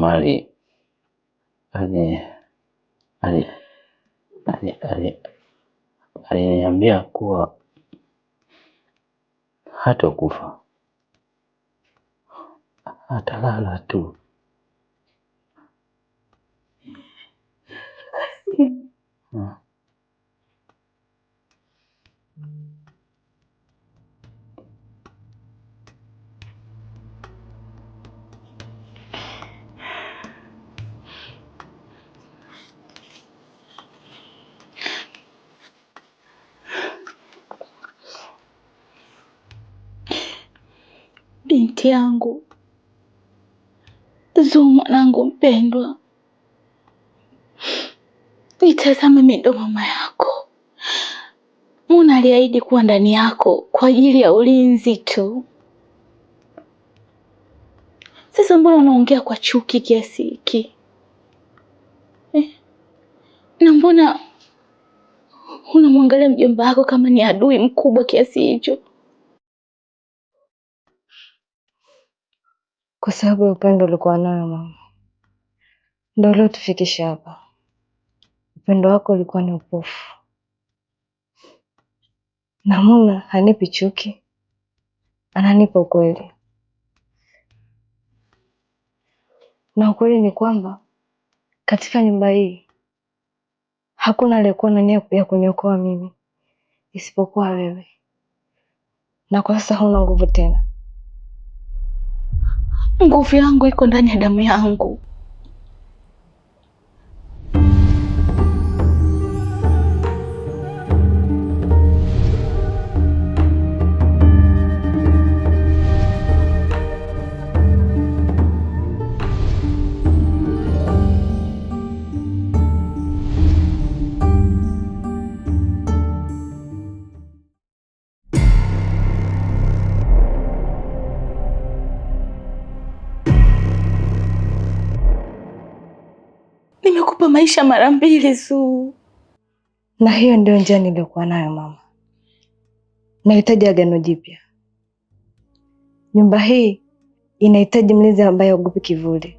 Omari ali ali ali ali aliniambia kuwa hatakufa, atalala tu. Binti yangu Zuu, mwanangu mpendwa, nitazame mimi ndo mama yako. Muna aliahidi kuwa ndani yako kwa ajili ya ulinzi tu. Sasa mbona unaongea kwa chuki kiasi hiki eh? Na mbona unamwangalia mjomba wako kama ni adui mkubwa kiasi hicho? Kwa sababu ya upendo ulikuwa nayo mama, ndio uliotufikisha hapa. Upendo wako ulikuwa ni upofu, na Muna hanipi chuki, ananipa ukweli, na ukweli ni kwamba katika nyumba hii hakuna aliyekuwa na nia ya kuniokoa mimi isipokuwa wewe, na kwa sasa huna nguvu tena. Nguvu yangu iko ndani ya damu yangu. Nimekupa maisha mara mbili Zuu. Na hiyo ndio njia niliyokuwa nayo mama. Nahitaji agano jipya. Nyumba hii inahitaji mlinzi ambaye haogopi kivuli.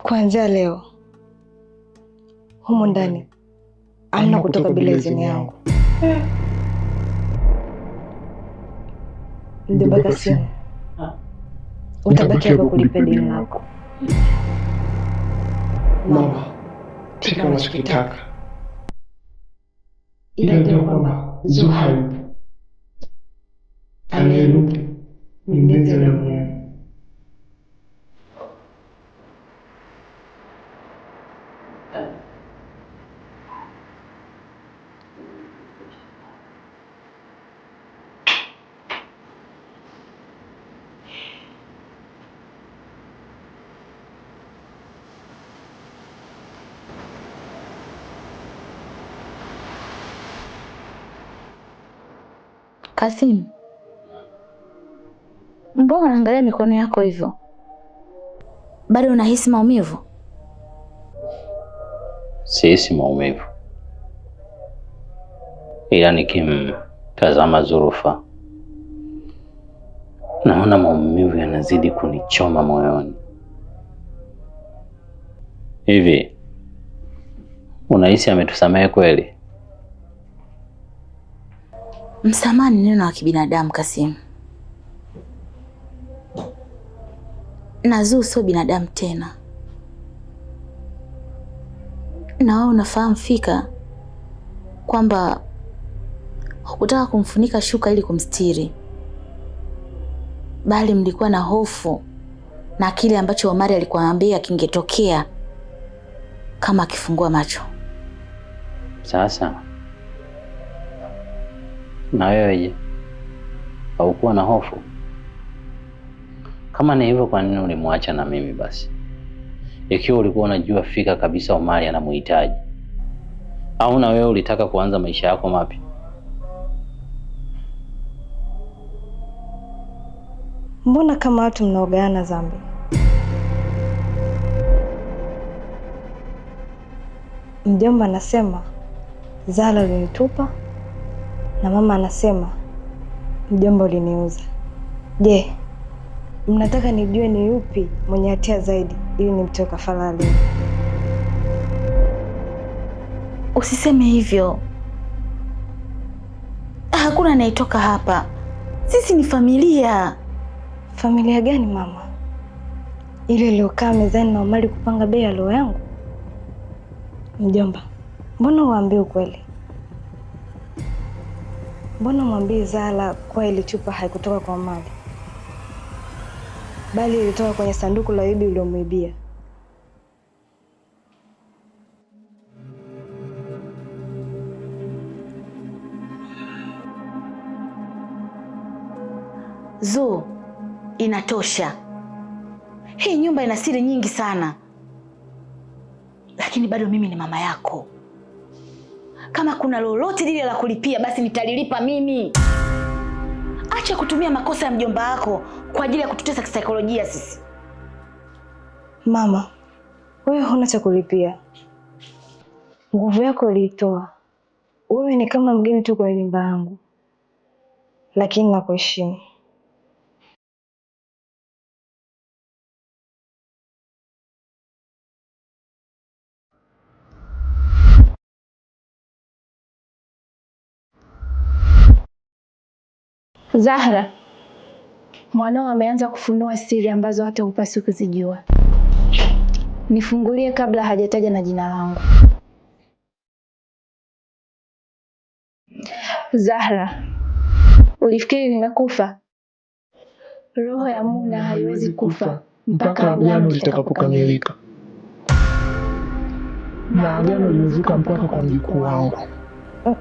Kuanzia leo humu ndani hamna kutoka bila idhini yangu. Mjomba Kasimu, utabaki hapa kulipia deni lako. Mama, pika unachokitaka, ila jua kwamba Zuu hayupo. Anayerudi ni mlinzi wa damu yangu. Kasimu, mbona unaangalia mikono yako hivyo? Bado unahisi maumivu? Sihisi maumivu, ila nikimtazama Zurufa naona maumivu yanazidi kunichoma moyoni. Hivi unahisi ametusamehe kweli? Msamaha ni neno la kibinadamu Kasimu, na Zuu sio binadamu tena, na wewe unafahamu fika kwamba hukutaka kumfunika shuka ili kumstiri, bali mlikuwa na hofu na kile ambacho Omari alikuambia kingetokea kama akifungua macho. Sasa na wewe je, haukuwa na hofu? Kama ni hivyo, kwa nini ulimwacha na mimi basi, ikiwa ulikuwa unajua fika kabisa Omari anamuhitaji? Au na wewe ulitaka kuanza maisha yako mapya? Mbona kama watu mnaogaana dhambi? Mjomba anasema Zara ulinitupa Na mama anasema mjomba uliniuza. Je, mnataka nijue ni yupi mwenye hatia zaidi ili nimtoe kafara leo? Usiseme hivyo. Hakuna anayetoka hapa. Sisi ni familia. Familia gani mama? Ile iliyokaa mezani na Omari kupanga bei ya roho yangu? Mjomba, mbona uambie ukweli? Mbona mwambie Zara kuwa ile chupa haikutoka kwa Omari, bali ilitoka kwenye sanduku la bibi uliomuibia? Zuu, inatosha. Hii nyumba ina siri nyingi sana, lakini bado mimi ni mama yako. Kama kuna lolote lile la kulipia, basi nitalilipa mimi. Acha kutumia makosa ya mjomba wako kwa ajili ya kututesa kisaikolojia sisi. Mama, wewe huna cha kulipia. Nguvu yako uliitoa. Wewe ni kama mgeni tu kwenye nyumba yangu, lakini nakuheshimu. Zahra, mwanao ameanza kufunua siri ambazo hata hupaswi kuzijua. Nifungulie kabla hajataja na jina langu. Zahra, ulifikiri nimekufa? Roho ya Muna haiwezi kufa mpaka agano litakapokamilika, na agano limevuka mpaka kwa mjukuu wangu.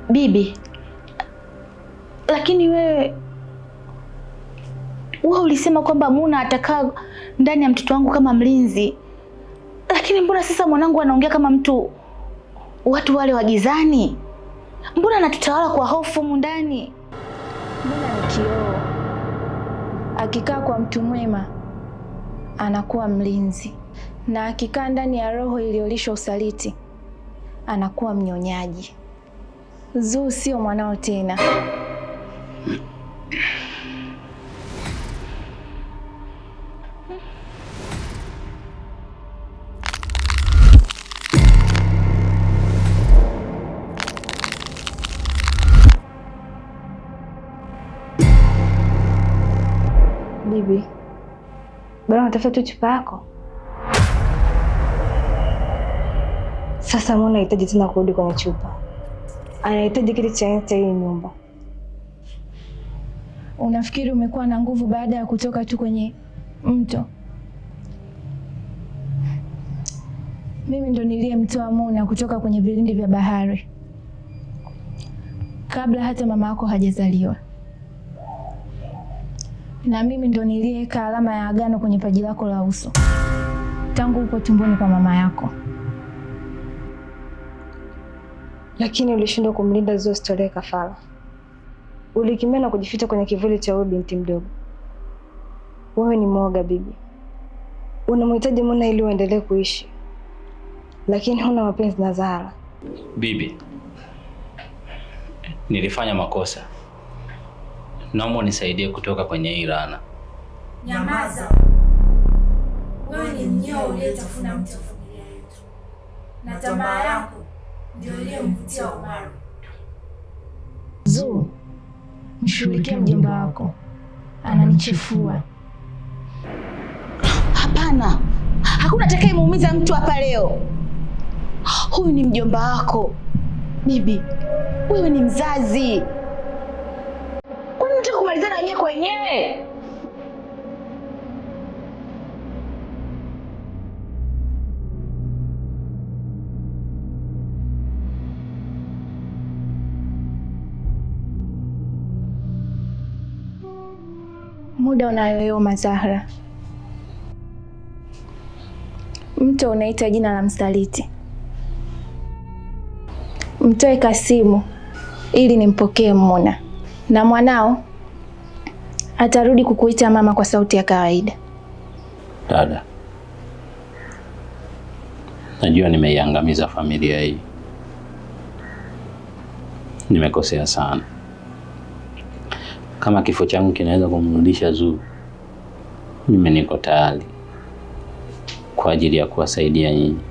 Bibi, lakini wewe ulisema kwamba Muna atakaa ndani ya mtoto wangu kama mlinzi, lakini mbona sasa mwanangu anaongea kama mtu watu wale wa gizani? Mbona anatutawala kwa hofu humu ndani? Muna ni kioo, akikaa kwa mtu mwema anakuwa mlinzi, na akikaa ndani ya roho iliyolishwa usaliti anakuwa mnyonyaji. Zuu sio mwanao tena. Bibi, bado unatafuta tu chupa yako? Sasa Muna anahitaji tena kurudi kwenye chupa. Anahitaji kiti cha enzi cha hii nyumba. Unafikiri umekuwa na nguvu baada ya kutoka tu kwenye mto? Mimi ndo niliyemtoa Muna kutoka kwenye vilindi vya bahari kabla hata mama yako hajazaliwa, na mimi ndo niliyeweka alama ya agano kwenye paji lako la uso tangu upo tumboni kwa mama yako. Lakini ulishindwa kumlinda Zuu asitolewe kafara. Ulikimbia na kujificha kwenye kivuli cha huyo binti mdogo. Wewe ni mwoga bibi. Unamhitaji Muna ili uendelee kuishi, lakini huna mapenzi na Zahara. Bibi, nilifanya makosa. Naomba unisaidie kutoka kwenye hii laana. Nyamaza. Wewe ni mnyoo uliyetafuna mti wa familia yetu, na tamaa yako ndio iliyomvutia Omari. Zuu, mshughulikie mjomba wako, ananichefua. Hapana, hakuna atakayemuumiza mtu hapa leo. Huyu ni mjomba wako. Bibi, wewe ni mzazi. Kwani unataka kumalizana wenyewe kwa wenyewe? Muda unayoyoma Zahra. Mto unaita jina la msaliti. Mtoe Kasimu ili nimpokee Muna, na mwanao atarudi kukuita mama kwa sauti ya kawaida. Dada, najua nimeiangamiza familia hii. Nimekosea sana. Kama kifo changu kinaweza kumrudisha Zuu, mimi niko tayari kwa ajili ya kuwasaidia nyinyi.